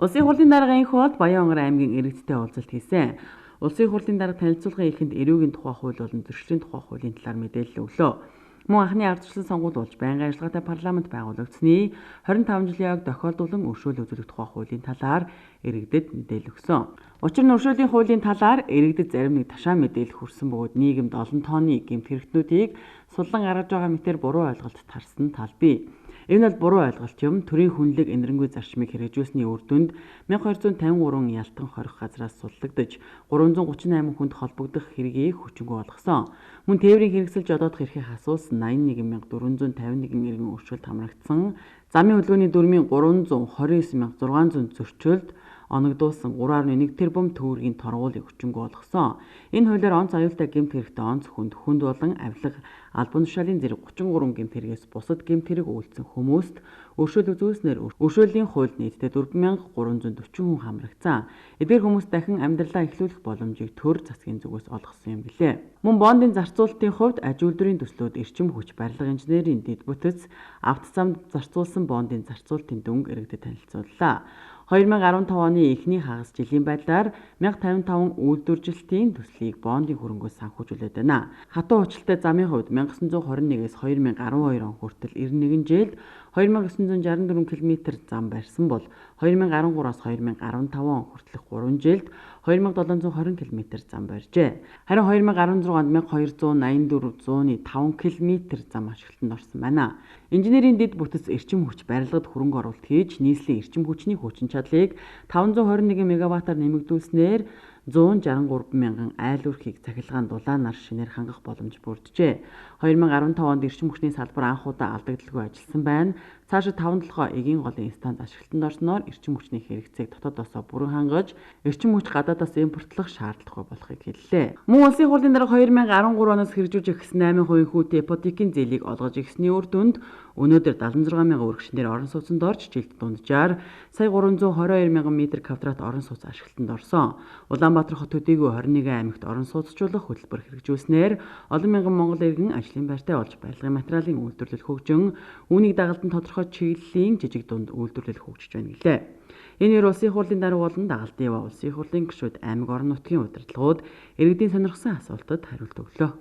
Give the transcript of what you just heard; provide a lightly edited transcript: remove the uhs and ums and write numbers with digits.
Улсын хурлын дарга энхүү бол Баян-Онгор аймгийн иргэдтэй уулзалт хийсэн. Улсын хурлын дарга танилцуулгын эхэнд эрүүгийн тухай хууль болон зөрчлийн тухай хуулийн талаар мэдээлэл өглөө. Мөн анхны ардчилсан сонгуул болж байнгын ажиллагаатай парламент байгуулагдсаны 25 жилийн ойг тохиолдуулан өршөөл үзүүлэх тухай хуулийн талаар иргэдэд мэдээлэл өгсөн. Учир нь өршөөлийн хуулийн талаар иргэдэд зарим нэг ташаа мэдээлэл хүрсэн бөгөөд нийгэмд олон тооны гэмт хэрэгтнүүдийг суллан гаргаж байгаа мэтээр буруу ойлголт тарсан тал бий. Энэ бол буруу ойлголт юм. Төрийн хүнлэг энэрэнгүй зарчмыг хэрэгжүүлсэний үр дүнд 1253 ялтан хорих газраас суллагдаж 338 хүнд холбогдох хэргийг хүчингүй болгосон. Мөн тээврийн хэрэгсэл жолоодох эрхийг асуулсан 81451 иргэн өршөөлд хамрагдсан. Замын хөдөлгөөний дүрмийн 329,600 зөрчилд оногдуулсан 3.1 тэрбум төгрөгийн торгуулийг хүчингүй болгосон. Энэ хуулиар онц аюултай гэмт хэрэгтэй онц хүнд, хүнд болон авилга албан тушаалын зэрэг 33 гэмт хэрэгээс бусад гэмт хэрэг үйлдсэн хүмүүст өршөөл үзүүлснээр өршөөлийн хуульд нийтдээ 4340 хүн хамрагдсан. Эдгээр хүмүүс дахин амьдралаа эхлүүлэх боломжийг төр засгийн зүгээс олгосон юм билээ. Мөн бондын зарцуулалтын хувьд аж үйлдвэрийн төслүүд, эрчим хүч, барилга инженерийн дэд бүтэц, авто замд зарцуулсан бондын зарцуулалтын дүнг иргэдэд танилцууллаа. 2015 оны эхний хагас жилийн байдлаар 1055 үйлдвэржилтийн төслийг бондын хөрөнгөөс санхүүжүүлээд байна. Хатуу хучилтай замын хувьд 1921-ээс 2012 он хүртэл 91 жилд 2964 км зам барьсан бол 2013-аас 2015 он хүртэлх 3 жилд 2720 км зам барьжээ. Харин 2016 онд 1284.5 км зам ашиглалтанд орсон байна. Инженерийн дэд бүтэц эрчим хүч барилгад хөрөнгө оруулалт хийж нийслэлийн эрчим хүчний хүчин чадлыг 521 мегаваттаар нэмэгдүүлснээр 163 мянган айл өрхийг цахилгаан дулаанаар шинээр хангах боломж бүрджээ. 2015 онд эрчим хүчний салбар анх удаа алдагдaltaгүй ажилласан байна. Цаашид 5 толгой эгийн голын станц ашиглалтанд орсноор эрчим хүчний хэрэгцээг дотоодоосоо бүрэн хангаж, эрчим хүч гадаадаас импортлох шаардлагагүй болохыг хэллээ. Мөн улсын хурлын дарга 2013 оноос хэрэгжүүлж эхэлсэн 8% хүүтэй ипотекийн зээлийг олгож ирсний үр дүнд өнөөдөр 76 мянган өргөчнөр орон сууцнд орж жилд дунджаар сая 322 мянган метр квадрат орон сууц ашиглалтанд орсон. Улаанбаатар хот төдийгүй 21 аймагт орон сууцчуулах хөтөлбөр хэрэгжүүлснээр олон мянган монгол иргэн ажлын байртай болж барилгын материалын үйлдвэрлэл хөгжин, үүнийг дагалдан тодорхой чиглэлийн жижиг дунд үйлдвэрлэл хөгжиж байна гэлээ. Энэ үер улсын хурлын дарга болон дагалдын яваа улсын хурлын гишүүд аймаг орон нутгийн удирдлагууд иргэдийн сонирхсан асуултад хариулт өглөө.